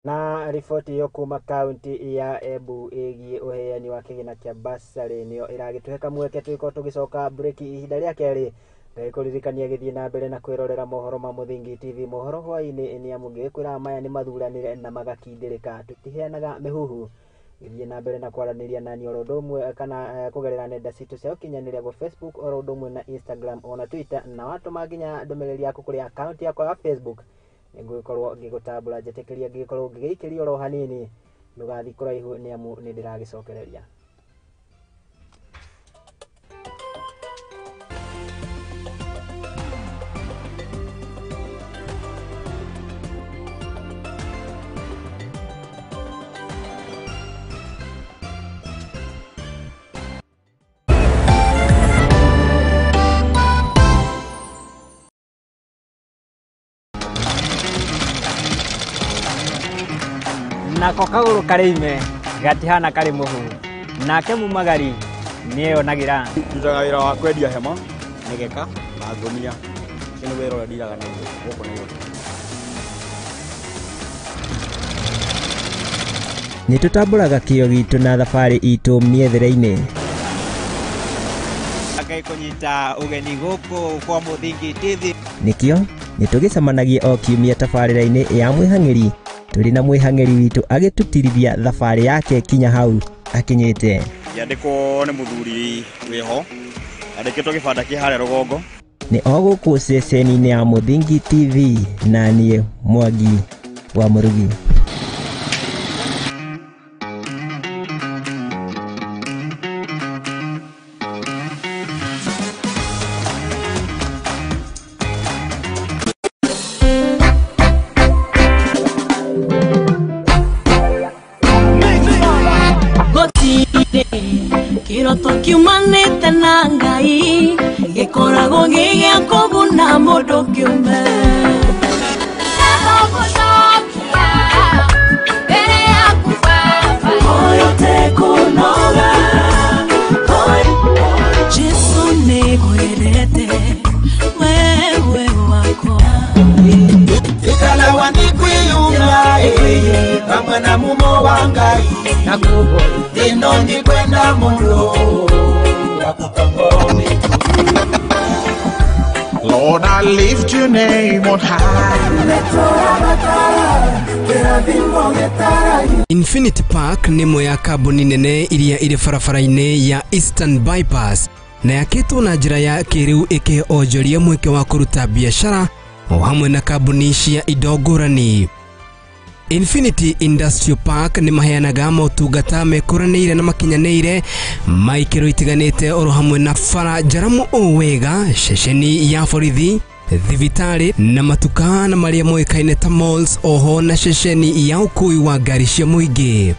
Na riboti iyo kuma kaunti ya Embu ĩgiĩ ũheani wa kĩgĩna kĩa bursary nĩyo ĩragĩtũhe kamweke tũgĩkorwo tũgĩcoka breki ihinda rĩa kerĩ. Ndagĩkũririkania gĩthiĩ na mbere na kwĩrorera mohoro ma Mũthingi TV mohoro hwaĩ-inĩ nĩ amu ngĩgĩkwĩra maya nĩ mathuranĩre na magakindĩrĩka, tũtiheanaga mĩhuhu. Gĩthiĩ na mbere na kwaranĩria nani oro ũndũ ũmwe kana kũgerera nenda citũ cia ũkinyanĩria gwa Facebook oro ũndũ ũmwe na Instagram ona Twitter, na watũma nginya ndũmĩrĩri yaku kũrĩ akaunti yakwa ya Facebook nĩngũgĩkorwo ngĩgũtambũra, njĩtĩkĩria ngĩgĩkorwo ngĩgĩikĩria oro hanini, ndũgathiĩ kũraihu nĩ amu nĩ ndĩragĩcokereria.
Nako kagũrũ karĩ ime gatihana karĩ mũhu, nake mumagari nĩeyonagĩra.
Ndutaga wĩra wa kwendia hema, mĩgeka na ngũnia. Ũcio nĩ wĩra ũrĩa ndiraga naguo gũkũ Nairobi.
Nĩ tũtambũraga kĩo gitũ na thabarĩ itũ mĩethere-inĩ.
Ngai kũnyita ũgeni gũkũ kwa Mũthingi TV.
Nĩkĩo nĩtũgĩcemanagia o kiumia tabarĩra-inĩ ya mwĩhang'ĩri, tũrĩ na mwĩhang'ĩri witũ agĩtũtirithia thabarĩ yake kinya hau akinyĩte.
Ngĩandĩkwo nĩ mũthuri wĩho, andĩkĩtwo gĩbanda kĩ harĩa rũgongo.
Nĩ o gũkũ ceceni-inĩ ya Mũthingi TV na niĩ Mwangi wa Mũrugi.
Kiroto kiumanĩte na Ngai gĩkoragwo gĩ gĩa kũguna mũndũ kĩũmbe. Jesu nĩngwendete wewe wakwa.
Ikala wanikwiyuma.
Hamwe na mumo wa Ngai na kubo ino ni kwenda muno
Lord, I lift your name on high.
Infinity Park nĩ ĩmwe ya kambuni nene iria irĩ barabara-inĩ ya Eastern Bypass na yakĩtwo na njĩra ya kĩrĩu ĩkĩhe onjoria mweke wa kũruta biacara o hamwe na kambuni cia indo ngũrani. Infinity Industrial Park nĩ maheanaga motungata mekũranĩire na makinyanĩire ma ikĩro itiganĩte oro hamwe na bara njaramu o wega, ceceni ya borithi, thibitarĩ na matuka na marĩa moĩkaine ta malls, oho na ceceni ya ũkui wa ngari cia mũingĩ.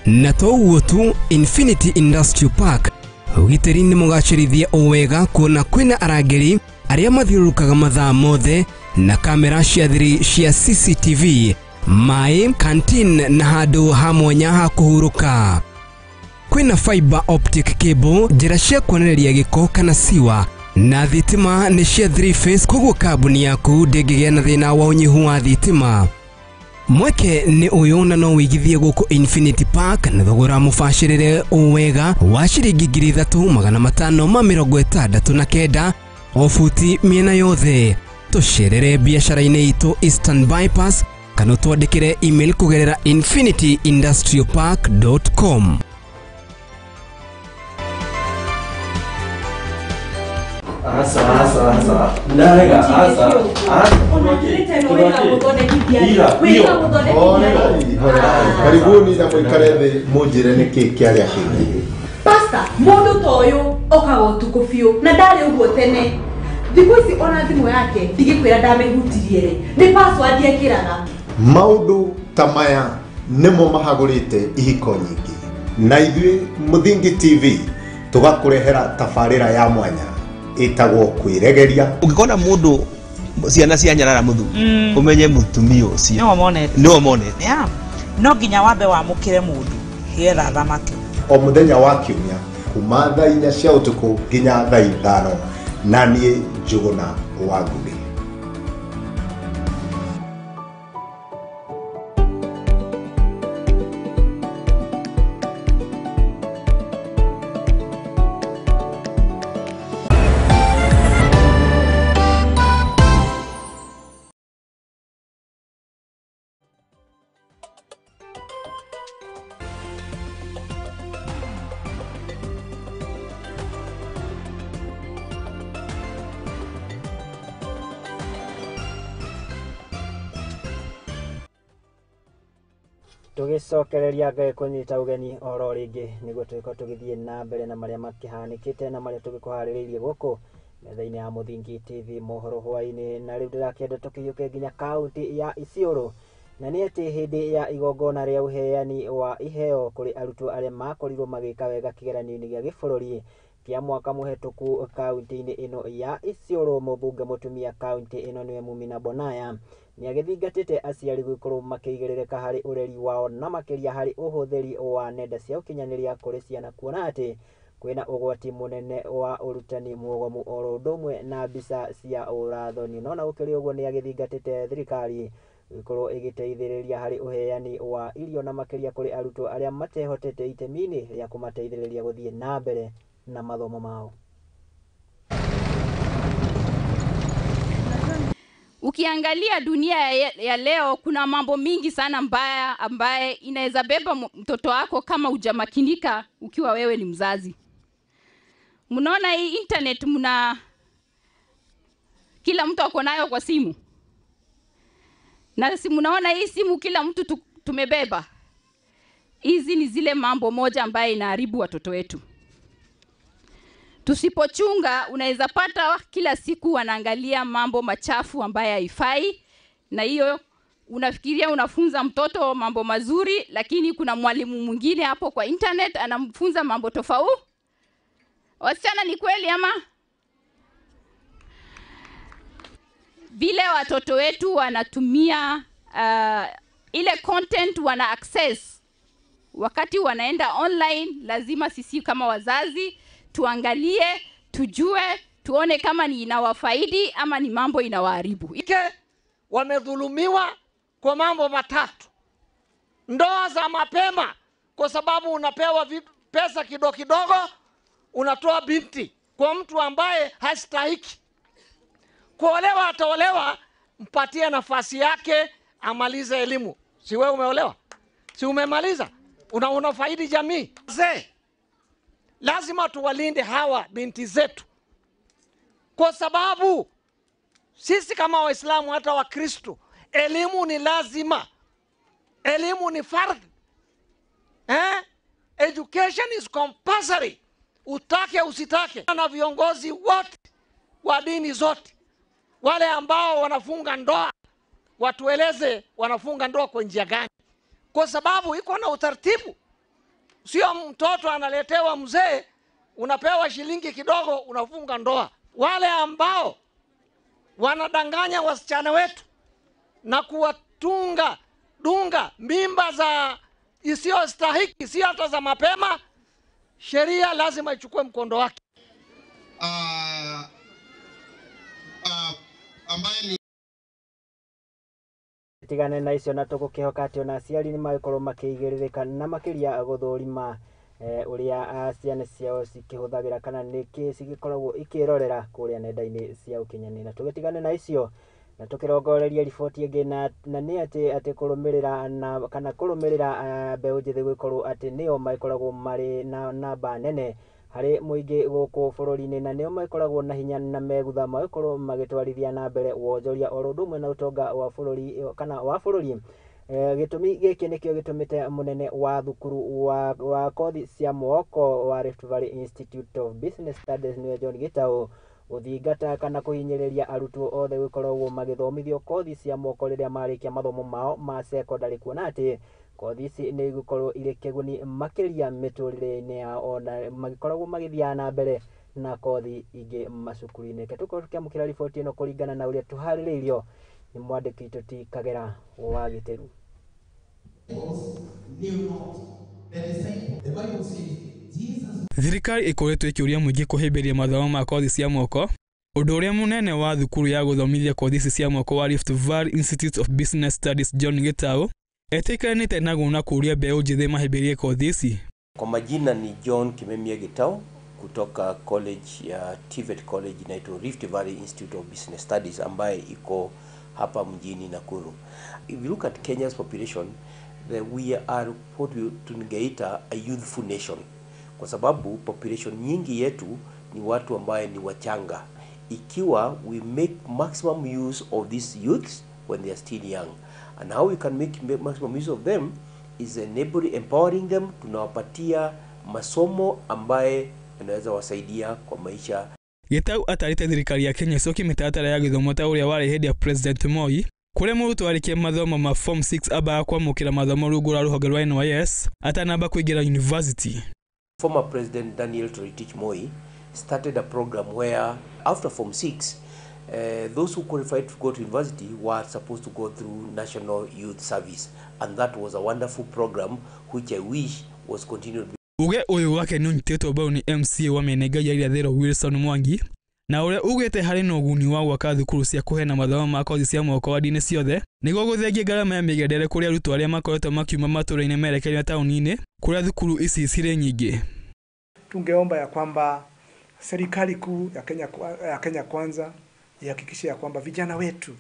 Na to ũguo tu, Infinity Industrial Park ũgitĩri nĩ mũgacĩrithie o wega kuona kwĩna arangĩri arĩa mathiũrũrũkaga mathaa mothe na kamera cia thiri cia CCTV, maĩ, canteen na handũ ha mwanya ha kũhurũka. Kwĩna fiber optic cable, njĩra cia kuonereria gĩko kana siwa, na thitima nĩ cia 3 phase, koguo kambuni yaku ndĩngĩgĩa na thĩna wa ũnyihu wa thitima. Mweke nĩ ũyũ na no wĩigithie gũkũ Infinity Park na thogora mũbacĩrĩre o wega wa ciringi 3569 o buti mĩena yothe. Tũcerere biacara-inĩ itũ Eastern Bypass kana twandĩkĩre email kũgerera infinityindustrialpark.com.
Asa. Ndarega, asa.
Karibuni na mwikare thĩ mũnjĩre nĩkĩ kĩarĩa kĩngĩ.
Pastor, mũndũ ta ũyũ okaga ũtukũ biũ na ndarĩ ũguo tene. Thikũ ici ona thimũ yake ndigĩkwĩra ndamĩhutirie rĩ, nĩ password ekĩraga.
Maũndũ ta maya nĩmo mahagũrĩte ihiko nyingĩ, na ithuĩ Mũthingi TV tũgakũrehera tabarĩra ya mwanya ĩtagwo kwĩregeria.
Ũngĩkona mũndũ ciana cia nyarara mũthuri, ũmenye mũtumia ũcio nĩwe monete.
Yeah. No nginya wambe wamũkĩre mũndũ getha thamake.
O mũthenya wa kiumia kuma thaa 4 cia ũtukũ nginya thaa 5, na niĩ Njũgũna wa Ngũgĩ.
Tũgĩcokereria Ngai kũnyita ũgeni oro rĩngĩ nĩguo tũgĩkorwo tũgĩthiĩ na mbere na marĩa makĩhanĩkĩte na marĩa tũgĩkũharĩrĩirie gũkũ metha-inĩ ya Mũthingi TV mohoro hwaĩ-inĩ. Na rĩu ndĩrakĩenda tũkĩhiũke nginya kaunti ya Isiolo, na nĩ atĩ hĩndĩ ya igongona rĩa ũheani wa iheo kũrĩ arutwo arĩa makorirwo magĩka wega kĩgeranio-inĩ gĩa gĩbũrũri kĩa mwaka mũhetũku kaunti-inĩ ĩno ya Isiolo, mũmbunge mũtumia kaunti ĩno nĩwe Mumina Bonaya nĩagĩthingatĩte aciari gũkorwo makĩigĩrĩrĩka harĩ ũreri wao na makĩria harĩ ũhũthĩri wa nenda cia ũkinyanĩria kũrĩ ciana, kuona atĩ kwĩna ũgwati mũnene wa ũrutani mũgomu oro ũndũ ũmwe na mbica cia ũrathoni. No na gũkĩrĩ ũguo nĩagĩthingatĩte thirikari gũkorwo ĩgĩteithĩrĩria harĩ ũheani wa irio na makĩria kũrĩ arutwo arĩa matehotete itemi-inĩ rĩa kũmateithĩrĩria gũthiĩ na mbere na mathomo mao.
Ukiangalia dunia ya leo kuna mambo mingi sana mbaya ambaye inaweza beba mtoto wako kama hujamakinika ukiwa wewe ni mzazi. Mnaona hii internet, mna kila mtu ako nayo kwa simu. Na si mnaona hii simu kila mtu tumebeba. Hizi ni zile mambo moja ambaye inaharibu watoto wetu. Tusipochunga unaweza pata kila siku wanaangalia mambo machafu ambaye haifai, na hiyo unafikiria unafunza mtoto mambo mazuri, lakini kuna mwalimu mwingine hapo kwa internet anamfunza mambo tofauti. Wasichana, ni kweli ama? Vile watoto wetu wanatumia ile content wana access wakati wanaenda online, lazima sisi kama wazazi tuangalie, tujue, tuone kama ni inawafaidi ama ni mambo inawaharibu.
Wamedhulumiwa
kwa mambo matatu. Ndoa za mapema, kwa sababu unapewa pesa kidogo kidogo, unatoa binti kwa mtu ambaye hastahiki. Kuolewa ataolewa, mpatie nafasi yake amalize elimu. Si wewe umeolewa? Si umemaliza? Unafaidi jamii. Zee, lazima tuwalinde hawa binti zetu, kwa sababu sisi kama Waislamu hata Wakristo, elimu ni lazima. Elimu ni fardhi. Education is compulsory. Utake usitake. Na viongozi wote wa dini zote, wale ambao wanafunga ndoa, watueleze wanafunga ndoa kwa njia gani, kwa sababu iko na utaratibu. Sio mtoto analetewa mzee, unapewa shilingi kidogo unafunga ndoa. Wale ambao wanadanganya wasichana wetu na kuwatunga dunga mimba za isiyostahiki, si hata za mapema, sheria lazima ichukue mkondo wake.
Ambaye ni
tigane na icio na tũgũkĩhoka atĩ ona aciari nĩ magĩkorwo makĩigĩrĩrĩka na makĩria gũthũrima ũrĩa ciana ciao cikĩhũthagĩra kana nĩkĩ cigĩkoragwo ikĩrorera kũrĩa nenda-inĩ cia ũkinyanĩria. Na tũgĩtigane na icio na tũkĩrongoreria riboti ĩngĩ na nĩ atĩ kũrũmĩrĩra na kana kũrũmĩrĩra mbeũ njĩthĩ gũkorwo atĩ nĩo magĩkoragwo marĩ na namba nene harĩ mũingĩ gũkũ bũrũri-inĩ, na nĩo magĩkoragwo na hinya na megutha magĩkorwo magĩtwarithia na mbere wonjoria oro ũndũ ũmwe na ũtonga wa bũrũri kana wa bũrũri. Gĩtũmi gĩkĩ nĩkĩo gĩtũmĩte mũnene wa thukuru wa kothi cia moko wa Rift Valley Institute of Business Studies nĩwe John Gitau gũthingata kana kũhinyĩrĩria arutwo othe gũkoragwo magĩthomithio kothi cia moko rĩrĩa marĩkia mathomo mao ma secondary, kuona atĩ kothi ici nĩ igũkorwo irĩ kĩguni makĩria mĩtũrĩre-inĩ yao na magĩkoragwo magĩthiaga na mbere na kothi ingĩ macukuru-inĩ. Reke tũkorwo tũkĩamũkĩra riboti ĩno kũringana na ũrĩa tũharĩrĩirio nĩ mwandĩki witũ T Kagera wa Gĩtĩru.
Thirikari ĩkoretwo ĩkĩũria mũingĩ kũhĩmbĩria mathomo ma kothi cia moko, ũndũ ũrĩa mũnene wa thukuru ya gũthomithia kothi ici cia moko wa Rift Valley Institute of Business Studies John Gitau etĩkĩranĩte naguo na kũũria mbeũ njĩthĩ mahĩmbĩrie kothi ici.
Kwa majina ni John Kimemia Gitau kutoka college ya TVET College inaitwa Rift Valley Institute of Business Studies ambaye iko hapa mjini Nakuru. If you look at Kenya's population, we are what tungeita a youthful nation, kwa sababu population nyingi yetu ni watu ambaye ni wachanga. Ikiwa we make maximum use of these youths when they are still young, and how we can make maximum use of them is enabling, empowering them. Tunawapatia masomo ambaye yanaweza wasaidia kwa maisha.
Gitau atarĩte thirikari ya Kenya icokie mĩtaratara ya gĩthomo ta ũrĩa warĩ hĩndĩ ya President Moi, kũrĩa mũrutwo arĩkia mathomo ma form 6 ambaga kwamũkĩra mathomo rungu rwa rũhonge rwa NYS atanamba kũingĩra university.
Former President Daniel Toroitich Moi started a program where after form 6, those who qualified to go to university were supposed to go through National Youth Service, and that was a wonderful program which I wish was continued.
Uge ũyũ wake nĩ ũnyitĩtwo mbaru nĩ MCA wa Menengai ya Irathĩro Wilson Mwangi, na ũrĩa ugĩte harĩ na ũguni wa gwaka thukuru cia kũheana mathomo ma kothi cia moko wadi-inĩ ciothe nĩguo gũthengia ngarama ya mĩgendere kũrĩ arutwo arĩa makoretwo makiuma matũũra-inĩ merekeire taũni-inĩ kũrĩa thukuru ici cirĩ nyingĩ.
Tungeomba ya kwamba serikali kuu ya Kenya Kwanza ihakikishe ya kwamba vijana wetu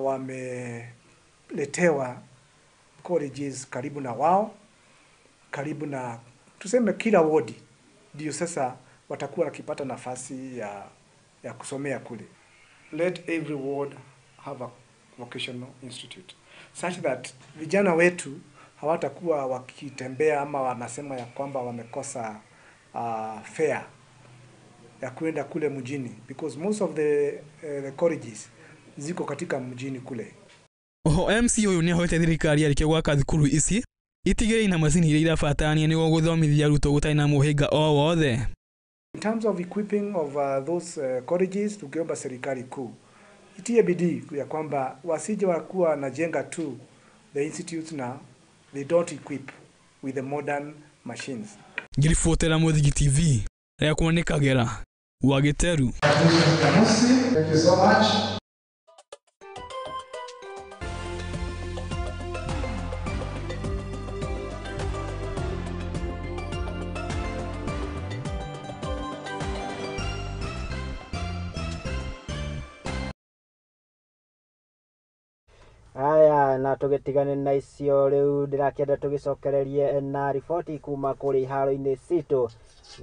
wameletewa colleges karibu na wao, karibu na tuseme kila wodi, ndio sasa watakuwa wakipata nafasi ya kusomea kule. Let every ward have a vocational institute such that vijana wetu hawatakuwa wakitembea ama wanasema ya kwamba wamekosa fare ya kuenda kule mjini, because most of the colleges ziko katika mjini kule.
Oho MC ũyũ nĩahoete thirikari yarĩkia gwaka thukuru ici itigĩrĩre ina macini iria irabatarania nĩguo gũthomithia arutwo gũtarĩ na mũhĩnga o wothe.
In terms of equipping of those colleges, tukiomba serikali kuu itie bidii ya kwamba wasije wakuwa wanajenga tu the institutes na they don't equip with the modern machines.
Ngiribotera Mũthingi TV rĩakwa nĩ Kagera wa Gĩteru.
Thank you so much.
Na tũgĩtigane na icio rĩu ndĩrakĩenda tũgĩcokererie na riboti kuma kũrĩa iharo-inĩ citũ,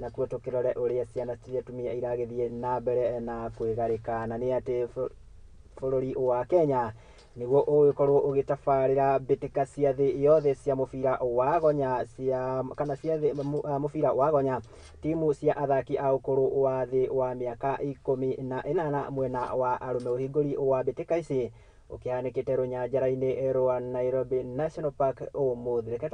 nakuo tũkĩrore ũrĩa ciana cia atumia iragĩthiĩ na mbere na kwĩgarĩka, na nĩ atĩ bũrũri wa Kenya nĩguo ũgĩkorwo ũgĩtabarĩra mbĩtĩka cia thĩ yothe cia mũbira wa gonya cia kana cia thĩ mũbira wa gonya timu cia athaki a ũkũrũ wa thĩ wa mĩaka 18 mwena wa arũme. Ũhingũri wa mbĩtĩka ici ũkĩhanĩkĩte rũnyanjara-inĩ rwa Nairobi National Park ũmũthĩ. Reke.